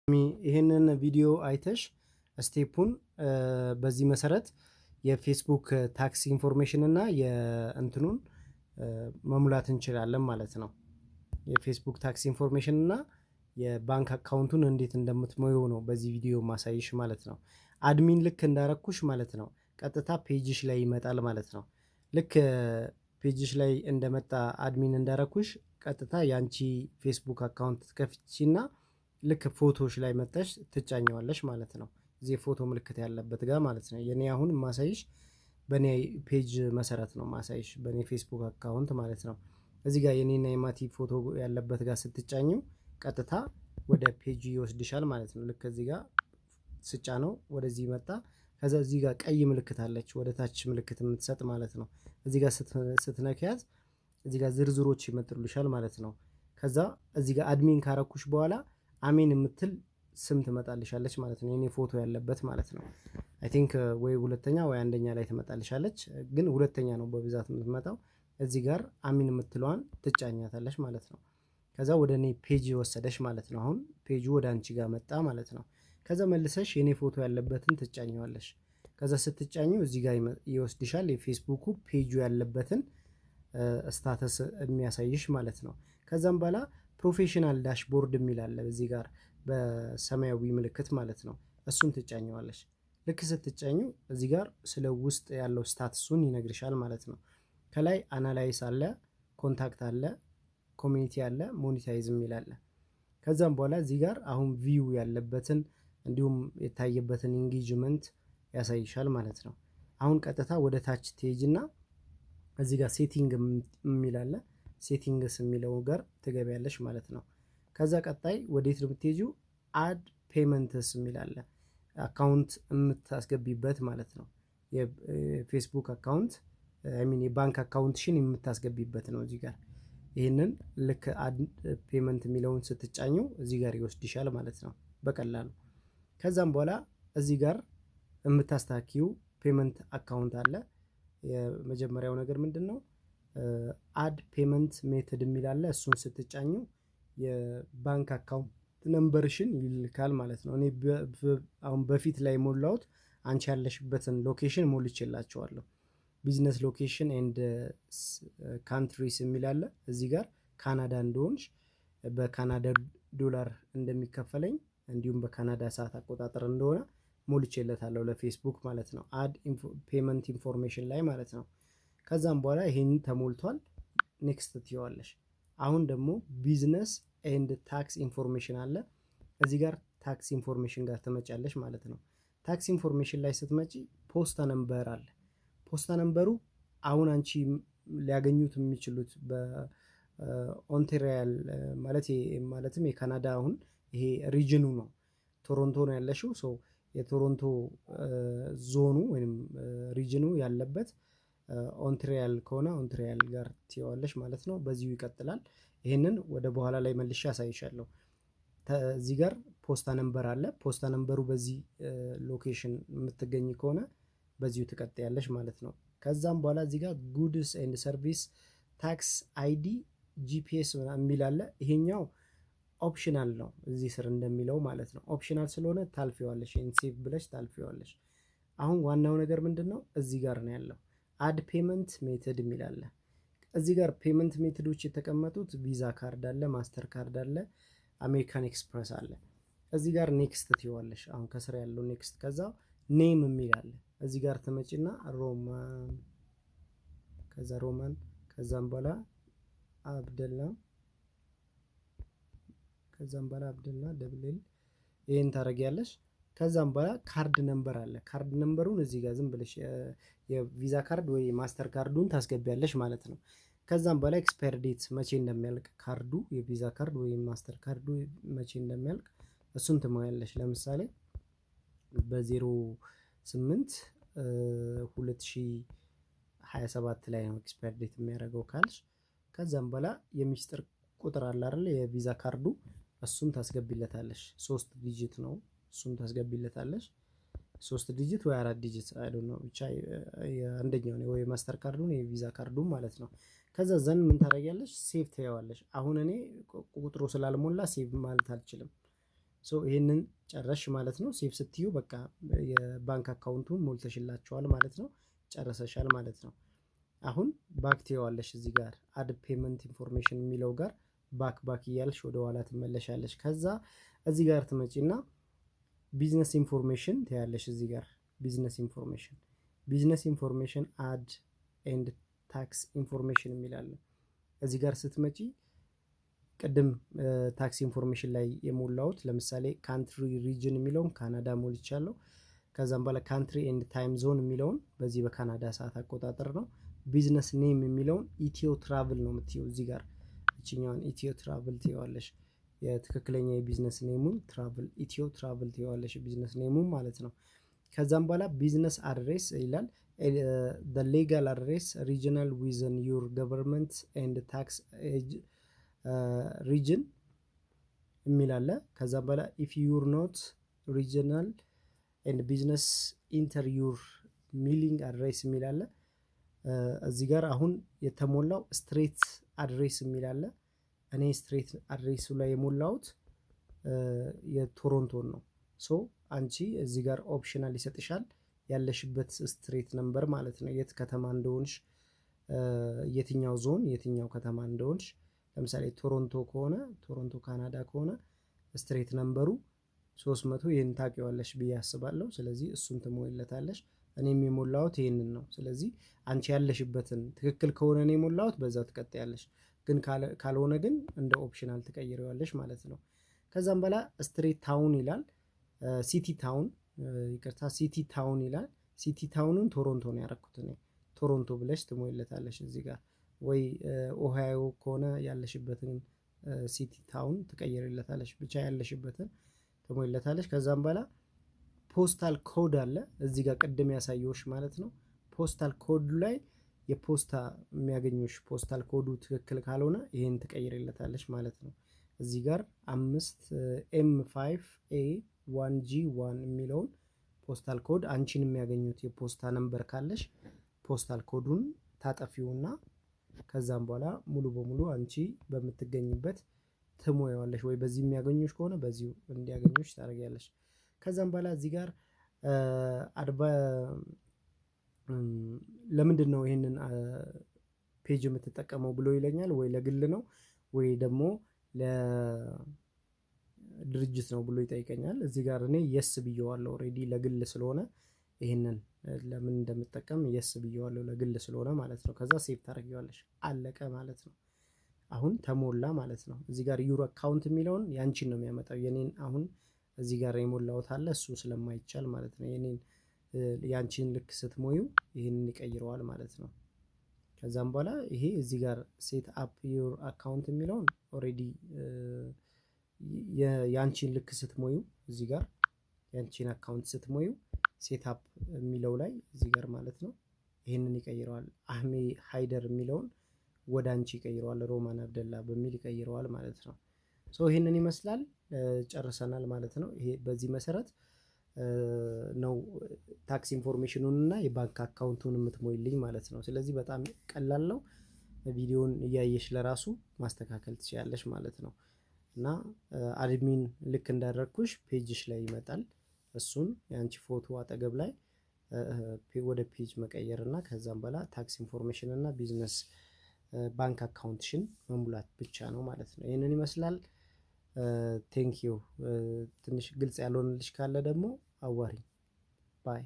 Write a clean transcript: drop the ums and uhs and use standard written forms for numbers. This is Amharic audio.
ይህንን ቪዲዮ አይተሽ step ኡን በዚህ መሰረት የፌስቡክ tax information እና የእንትኑን መሙላት እንችላለን ማለት ነው። የፌስቡክ tax information እና የባንክ account ኡን እንዴት እንደምትሞዪው ነው በዚህ ቪዲዮ ማሳይሽ ማለት ነው። Admin ልክ እንዳረኩሽ ማለት ነው ቀጥታ page ሽ ላይ ይመጣል ማለት ነው። ልክ page ሽ ላይ እንደመጣ፣ admin እንዳረኩሽ ቀጥታ የአንቺ ፌስቡክ account ትከፍቺና ልክ ፎቶዎች ላይ መጥተሽ ትጫኘዋለሽ ማለት ነው። እዚህ የፎቶ ምልክት ያለበት ጋር ማለት ነው። የኔ አሁን ማሳይሽ በእኔ page መሰረት ነው ማሳይሽ፣ በእኔ ፌስቡክ account ማለት ነው። እዚህ ጋር የኔና የማቲ ፎቶ ያለበት ጋር ስትጫኘው ቀጥታ ወደ page ይወስድሻል ማለት ነው። ልክ እዚህ ጋር ስጫነው ወደዚህ መጣ። ከዛ እዚህ ጋር ቀይ ምልክት አለች፣ ወደ ታች ምልክት የምትሰጥ ማለት ነው። እዚህ ጋር ስትነኪያት እዚህ ጋር ዝርዝሮች ይመጡልሻል ማለት ነው። ከዛ እዚህ ጋር admin ካረኩሽ በኋላ አሜን የምትል ስም ትመጣልሻለች ማለት ነው። የኔ ፎቶ ያለበት ማለት ነው። I think ወይ ሁለተኛ ወይ አንደኛ ላይ ትመጣልሻለች፣ ግን ሁለተኛ ነው በብዛት የምትመጣው። እዚህ ጋር አሚን የምትለዋን ትጫኛታለሽ ማለት ነው። ከዛ ወደ እኔ page ወሰደሽ ማለት ነው። አሁን ፔጁ ወደ አንቺ ጋር መጣ ማለት ነው። ከዛ መልሰሽ የኔ ፎቶ ያለበትን ትጫኘዋለሽ። ከዛ ስትጫኘው እዚህ ጋር ይወስድሻል፣ የፌስቡኩ ፔጁ ያለበትን status የሚያሳይሽ ማለት ነው። ከዛም በኋላ professional dashboard የሚል አለ እዚህ ጋር በሰማያዊ ምልክት ማለት ነው። እሱን ትጫኘዋለሽ። ልክ ስትጫኘው እዚህ ጋር ስለ ውስጥ ያለው status ኡን ይነግርሻል ማለት ነው። ከላይ analyze አለ፣ contact አለ፣ community አለ፣ monetize የሚል አለ። ከዛም በኋላ እዚህ ጋር አሁን view ያለበትን እንዲሁም የታየበትን engagement ያሳይሻል ማለት ነው። አሁን ቀጥታ ወደ ታች ትሄጂና እዚህ ጋር setting የሚል አለ። Settings የሚለው ጋር ትገቢያለሽ ማለት ነው። ከዛ ቀጣይ ወዴት ነው የምትሄጂው? Add payments የሚል አለ። Account የምታስገቢበት ማለት ነው። የፌስቡክ account፣ I mean የባንክ account ሽን የምታስገቢበት ነው እዚህ ጋር። ይህንን ልክ add payment የሚለውን ስትጫኘው እዚህ ጋር ይወስድሻል ማለት ነው በቀላሉ። ከዛም በኋላ እዚህ ጋር የምታስተካክዪው payment account አለ። የመጀመሪያው ነገር ምንድን ነው? Add payment method የሚል አለ። እሱን ስትጫኘው የባንክ account number ሽን ይልካል ማለት ነው። እኔ አሁን በፊት ላይ የሞላሁት አንቺ ያለሽበትን location ሞልቼላቸዋለሁ። Business location and countries የሚል አለ። እዚህ ጋር ካናዳ እንደሆንሽ፣ በካናዳ ዶላር እንደሚከፈለኝ፣ እንዲሁም በካናዳ ሰዓት አቆጣጠር እንደሆነ ሞልቼለታለሁ ለፌስቡክ ማለት ነው። Add payment information ላይ ማለት ነው። ከዛም በኋላ ይሄን ተሞልቷል። Next ትይዋለሽ። አሁን ደግሞ business and tax information አለ። እዚህ ጋር tax information ጋር ትመጫለሽ ማለት ነው። Tax information ላይ ስትመጪ ፖስታ number አለ። ፖስታ number ኡ አሁን አንቺ ሊያገኙት የሚችሉት በኦንቴሪያል ማለት ማለትም የካናዳ አሁን ይሄ region ኑ ነው። ቶሮንቶ ነው ያለሽው፣ so የቶሮንቶ ዞኑ ወይም region ኑ ያለበት ኦንትሪያል ከሆነ ኦንትሪያል ጋር ትይዋለሽ ማለት ነው። በዚሁ ይቀጥላል። ይህንን ወደ በኋላ ላይ መልሼ አሳይሻለሁ። እዚህ ጋር ፖስታ number አለ። ፖስታ number ኡ በዚህ location የምትገኝ ከሆነ በዚሁ ትቀጥያለሽ ማለት ነው። ከዛም በኋላ እዚህ ጋር goods and service tax ID GPS የሚል አለ። ይሄኛው optional ነው፣ እዚህ ስር እንደሚለው ማለት ነው። Optional ስለሆነ ታልፊዋለሽ፣ save ብለሽ ታልፊዋለሽ። አሁን ዋናው ነገር ምንድን ነው? እዚህ ጋር ነው ያለው። Add payment method የሚል አለ። እዚህ ጋር payment method ኦች የተቀመጡት ቪዛ ካርድ አለ፣ ማስተር ካርድ አለ፣ አሜሪካን ኤክስፕረስ አለ። እዚህ ጋር next ትይዋለሽ። አሁን ከስር ያለው next። ከዛ name የሚል አለ። እዚህ ጋር ትመጪና ሮማን፣ ከዛ ሮማን፣ ከዛም በኋላ አብደላ፣ ከዛም በኋላ አብደላ double L ይሄን ታደርጊያለሽ። ከዛም በኋላ card number አለ። Card number ኡን እዚህ ጋር ዝም ብለሽ የቪዛ ካርድ ወይ ማስተር ካርዱን ታስገቢያለሽ ማለት ነው። ከዛም በኋላ expire date መቼ እንደሚያልቅ ካርዱ፣ የቪዛ ካርድ ወይም ማስተር ካርዱ መቼ እንደሚያልቅ እሱን ትሞያለሽ። ለምሳሌ በ08/2027 ላይ ነው expire date የሚያደርገው ካልሽ፣ ከዛም በኋላ የሚስጥር ቁጥር አለ አይደል? የቪዛ ካርዱ፣ እሱን ታስገቢለታለሽ። ሶስት digit ነው፣ እሱን ታስገቢለታለሽ። ሶስት digit ወይ አራት digit፣ I don't know፣ ብቻ አንደኛው ነው፣ ወይ ማስተር ካርዱን የቪዛ ካርዱን ማለት ነው። ከዛ then ምን ታደርጊያለሽ? Save ትይዋለሽ። አሁን እኔ ቁጥሩ ስላልሞላ save ማለት አልችልም። So ይህንን ጨረሽ ማለት ነው። Save ስትዩ በቃ የባንክ account ኡን ሞልተሽላቸዋል ማለት ነው። ጨርሰሻል ማለት ነው። አሁን back ትይዋለሽ፣ እዚህ ጋር add payment information የሚለው ጋር back back እያልሽ ወደ ኋላ ትመለሻለሽ። ከዛ እዚህ ጋር ትመጪና business information ትያለሽ። እዚህ ጋር business information add and tax information የሚል አለ። እዚህ ጋር ስትመጪ ቅድም tax information ላይ የሞላሁት ለምሳሌ country region የሚለውን ካናዳ ሞልቻለሁ። ከዛም በኋላ country and time zone የሚለውን በዚህ በካናዳ ሰዓት አቆጣጠር ነው። Business name የሚለውን ኢትዮ ትራቭል ነው የምትይው። እዚህ ጋር እችኛዋን ኢትዮ ትራቭል ትይዋለሽ። የትክክለኛ የ business name ኡን travel ኢትዮ ትራቭል ትይዋለሽ፣ business name ኡን ማለት ነው። ከዛም በኋላ business address ይላል። Legal address regional within your government and tax region የሚል አለ። ከዛም በኋላ if you're not regional and business, enter your mailing address የሚል አለ። እዚህ ጋር አሁን የተሞላው street address የሚል አለ። እኔ street address ኡ ላይ የሞላሁት የቶሮንቶን ነው። So አንቺ እዚህ ጋር optional ይሰጥሻል፣ ያለሽበት street number ማለት ነው። የት ከተማ እንደሆንሽ፣ የትኛው ዞን፣ የትኛው ከተማ እንደሆንሽ። ለምሳሌ ቶሮንቶ ከሆነ፣ ቶሮንቶ ካናዳ ከሆነ street number ኡ 300፣ ይህን ታውቂዋለሽ ብዬ አስባለሁ። ስለዚህ እሱን ትሞይለታለሽ። እኔም የሞላሁት ይህንን ነው። ስለዚህ አንቺ ያለሽበትን ትክክል ከሆነ እኔ የሞላሁት በዛው ትቀጥያለሽ። ግን ካልሆነ ግን እንደ optional ትቀይሪዋለሽ ማለት ነው። ከዛም በኋላ street town ይላል፣ city town፣ ይቅርታ፣ city town ይላል። City town ኑን ቶሮንቶ ነው ያደረኩት እኔ። ቶሮንቶ ብለሽ ትሞይለታለሽ እዚህ ጋር፣ ወይ ኦሃዮ ከሆነ ያለሽበትን city town ትቀይርለታለሽ። ብቻ ያለሽበትን ትሞይለታለሽ። ከዛም በኋላ postal code አለ እዚህ ጋር፣ ቅድም ያሳየሁሽ ማለት ነው። Postal code ኡ ላይ የፖስታ የሚያገኙሽ postal code ኡ ትክክል ካልሆነ ይሄን ትቀይርለታለሽ ማለት ነው። እዚህ ጋር 5 M 5 A 1 G 1 የሚለውን postal code፣ አንቺን የሚያገኙት የፖስታ number ካለሽ postal code ኡን ታጠፊውና ከዛም በኋላ ሙሉ በሙሉ አንቺ በምትገኝበት ትሞያዋለሽ፣ ወይ በዚህ የሚያገኙሽ ከሆነ በዚሁ እንዲያገኙሽ ታደርጊያለሽ። ከዛም በኋላ እዚህ ጋር አድባ ለምንድን ነው ይሄንን page የምትጠቀመው ብሎ ይለኛል። ወይ ለግል ነው ወይ ደግሞ ለድርጅት ነው ብሎ ይጠይቀኛል። እዚህ ጋር እኔ yes ብየዋለሁ፣ already ለግል ስለሆነ፣ ይሄንን ለምን እንደምጠቀም yes ብየዋለሁ፣ ለግል ስለሆነ ማለት ነው። ከዛ save ታደርጊዋለሽ፣ አለቀ ማለት ነው። አሁን ተሞላ ማለት ነው። እዚህ ጋር your account የሚለውን ያንቺን ነው የሚያመጣው። የኔን አሁን እዚህ ጋር የሞላሁት አለ፣ እሱ ስለማይቻል ማለት ነው። የኔን ያንቺን ልክ ስትሞዩ ይህንን ይቀይረዋል ማለት ነው። ከዛም በኋላ ይሄ እዚህ ጋር set up your account የሚለውን already ያንቺን ልክ ስትሞዩ፣ እዚህ ጋር ያንቺን account ስትሞዩ set up የሚለው ላይ እዚህ ጋር ማለት ነው ይህንን ይቀይረዋል። አህሜ ሃይደር የሚለውን ወደ አንቺ ይቀይረዋል። ሮማን አብደላ በሚል ይቀይረዋል ማለት ነው። So ይህንን ይመስላል፣ ጨርሰናል ማለት ነው። ይሄ በዚህ መሰረት ነው tax information ኑን እና የባንክ account ኡን የምትሞይልኝ ማለት ነው። ስለዚህ በጣም ቀላል ነው። ቪዲዮውን እያየሽ ለራሱ ማስተካከል ትችያለሽ ማለት ነው። እና admin ልክ እንዳደረግኩሽ page ሽ ላይ ይመጣል። እሱን የአንቺ ፎቶ አጠገብ ላይ ወደ page መቀየር እና ከዛም በኋላ tax information እና business bank account ሽን መሙላት ብቻ ነው ማለት ነው። ይህንን ይመስላል። Thank you። ትንሽ ግልጽ ያልሆነልሽ ካለ ደግሞ አዋሪኝ። Bye.